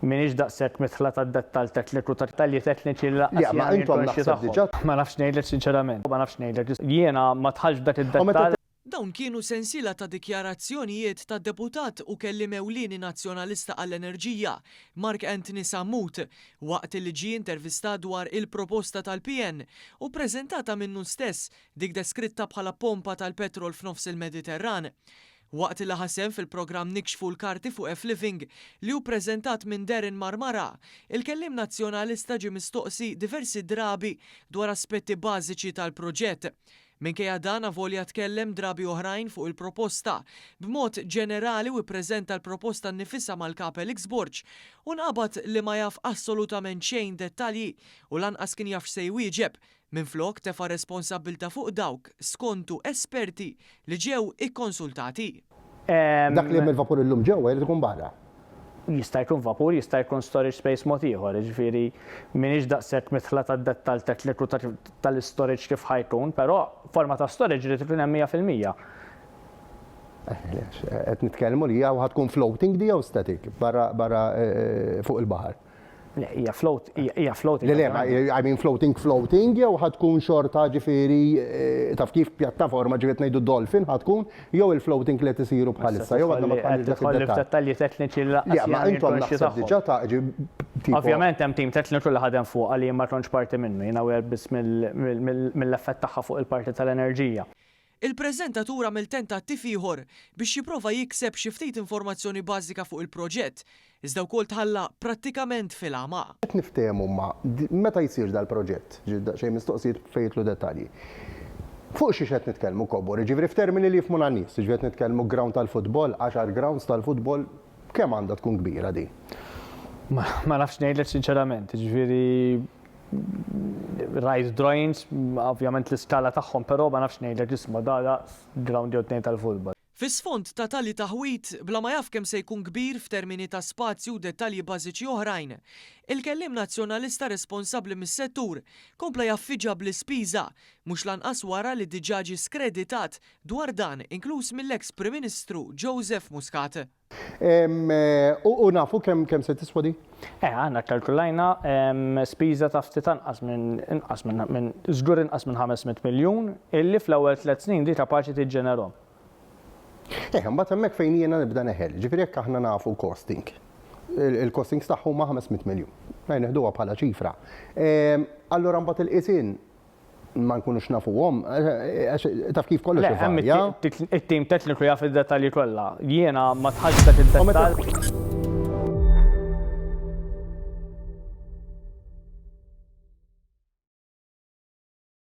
M'iniex daqshekk midħla tad-dettall tekniku ta' dettalji tekniċi li lanqas Le, ma jiena m'iniex intom konxju naħseb tagħhom. diġà. Ma nafx ngħidlek sinċerament. Ma nafx ngħidlek. Jiena ma dħaltx f'dak U meta id-dettall. Dawn kienu sensiela ta' dikjarazzjonijiet tad-Deputat u Kelliem Ewlieni Nazzjonalista għall-Enerġija, Mark Anthony Sammut, waqt li ġie intervistat dwar il-proposta tal-PN u ppreżentata minnu stess dik deskritta bħala pompa tal-petrol f'nofs il-Mediterran. Waqt li ħa sehem fil-programm Nikxfu l-Karti fuq F-Living li hu ppreżentat minn Darren Marmara, il-kelliem Nazzjonalista ġie mistoqsi diversi drabi dwar aspetti bażiċi tal-proġett. Minkejja dan avolja tkellem drabi oħrajn fuq il-proposta b'mod ġenerali u ppreżenta l-proposta nnifisha mal-Kap Alex Borg u nqabad li ma jaf assolutament xejn dettalji u lanqas kien jaf x'se jwieġeb Minflok tefa' responsabbiltà fuq dawk, skontu, esperti li ġew ikkonsultati. Dak li hemm il-vapur illum ġewwa jrid ikun barra. Jista' jkun vapur, jista' jkun storage space mod ieħor, jiġifieri m'iniex daqshekk midħla tad-dettall tekniku tal-istorage kif ħa jkun, però forma ta' storage irid ikun hemm 100%. Qed nitkellmu li hija ħa tkun floating di jew static barra fuq il-baħar? Le, hija float, hija floating. Le, le, ma I mean floating floating jew ħa tkun xorta ġifieri taf kif pjattaforma ġifieri qed ngħidu dolphin ħa tkun jew il-floating li qed isiru bħalissa jew għadna ma dħalniex dak Tidħol id-dettall. f'dettalji tekniċi li lanqas Le, ma jiena intom konxju naħseb tagħhom. diġà ta' ġi tipo. Ovvjament hemm tim tekniku li ħadem fuqha li jien ma kontx parti minnu, jiena wieħed biss mill-effett tagħha fuq il-parti tal-enerġija. Il-preżentatur għamel tentattiv ieħor biex jipprova jikseb xi ftit informazzjoni bażika fuq il-proġett, iżda wkoll tħalla prattikament fil-għama. Qed niftehmu ma meta jsir dal-proġett, ġiet daqsxejn mistoqsijiet fejn jidħlu dettalji. Fuq xiex qed nitkellmu kobor, jiġifieri f'termini li jifhmuna n-nies, jiġifieri qed nitkellmu ground tal-futbol, għaxar grounds tal-futbol, kemm għandha tkun kbira din? Ma nafx ngħidlek sinċerament, jiġifieri Rajt drawings, ovvjament l-iskala tagħhom, però ma nafx ngħidlek isma' da daqs ground jew tnejn tal-futbol. Fi sfond ta' tali taħwid, bla ma jaf kemm se jkun kbir f'termini ta' spazju u dettalji bażiċi oħrajn, il-kelliem Nazzjonalista responsabbli mis-settur kompla jgħaffiġha bl-ispiża, mhux l-anqas wara li diġà ġie skreditat dwar dan inkluż mill-eks Prim Ministru Joseph Muscat. U nafu kemm kemm se tiswa di? Eh, aħna kkalkulajna spiża ta' ftit anqas minn inqas minn żgur inqas minn 500 miljun illi fl-ewwel tliet snin di kapaċi tiġġenerhom. Eh, imbagħad hemmhekk fejn jiena nibda neħel. Ġifieri jekk aħna nafu l-costing, il-costings tagħha huma 500 miljun. Ejja neħduha bħala ċifra. Allura mbagħad il-qisien ma nkunux nafuhom, għax taf kif kollox ivarja. Le, hemm it-tim tekniku jaf id-dettalji kollha. Jiena ma dħaltx f'dak id-dettall.